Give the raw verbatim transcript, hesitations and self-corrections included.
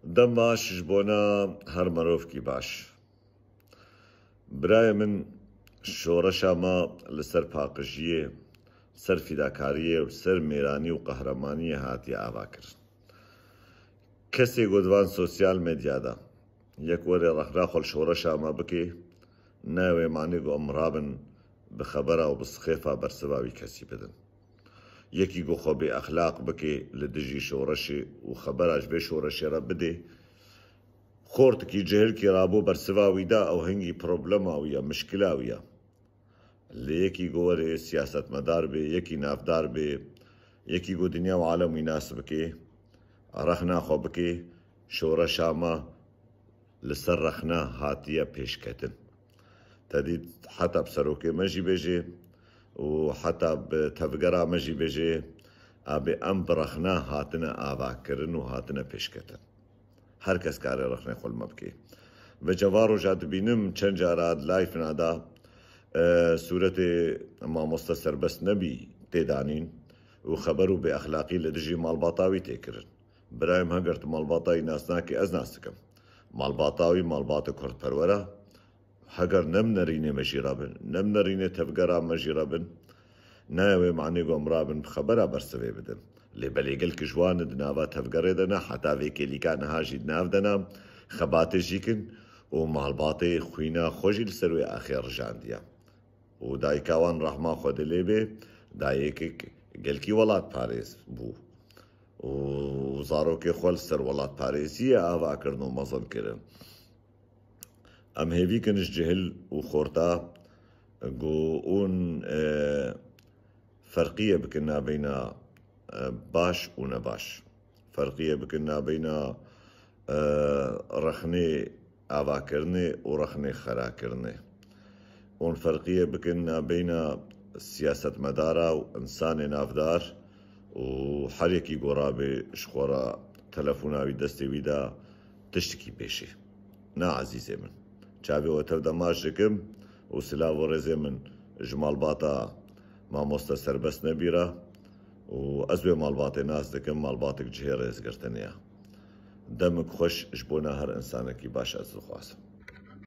Dem baş ji bona her mirovkî baş. Birayê min, şoreşa me li ser paqijiyê, ser fîdakariyê û ser mêranî û qehremaniyê hatiye avakirin. Kesê ku di van sosyal medyada yek were rexna xwe li şoreşa me bike, nayê wê manê ku em rabin bi xebera û bi sixêfa bersiva wî kesî bidin. Yekî ku xwe bê exlaq bike li dijî şoreşê û xebera ji vê şoreşê re bide, xortikî cihilkî rabû bersiva wî da, ew hingî problema wî ye, mişkila wî ye. Lê yekî ku were siyasetmedar bê, yekî navdar bê, yekî ku dinya û alem wî nas bike, rexna xwe bike, şoreşa me li ser rexna hatiye pêşketin. Te dît heta bi serokê me jî bêjê û heta bi tevgera me jî bêjê, abê em bi rexna hatine avakirin û hatine pêşketin. Her kes kare rexnê xwe li me bike. Ve ceva roja dibînim çend cara di layfina da, e, sûretê mamoste Serbest Nebî tê danîn û xeber û bêexlaqî li dijî malbata wî tê kirin. Birayê min, heger tu malbata wî nas nakî, ez nas dikim. Malbata wî malbatê kurdperwer e. Heger ne bi nerînê me jî re bin, ne bi nerînê tevgera me jî re bin, nayê wê manê ku em rabin bi xebera bersivê bidin. Lê belê gelkî ji wan di nava tevgerê de ne, heta vê kêlîka niha jî di nav de ne, xebatê jî kin û malbatê xwîna xwe jî li ser wê axê rijandiye. Û dayika wan rehma Xwedê lê bê, dayikek gelkî welatparêz bû. Û zarokê xwe li ser welatparêziyê ava kirin û mezin kirin. Em hêvî kin ji cihil û xorta ku hûn, e, ferqiyê bikin nabeyna, e, baş û nebaş. Ferqiyê bikin nabeyna, e, rexnê avakirinê û rexnê xerakirinê. Hûn ferqiyê bikin nabeyna siyasetmedara û insanê navdar û her yekî ku rabê ji xwe re telefona wî destê wî de tiştekî bêjê. Na ezîzê min. Çavê we tev de maç dikim û silav û rêzê min ji malbata mamoste Serbest Nebî re û ez wê malbatê nas dikim, malbatek cihê rêzgirtinê ye. Demik xweş ji bona her insanekî baş ez dixwazim.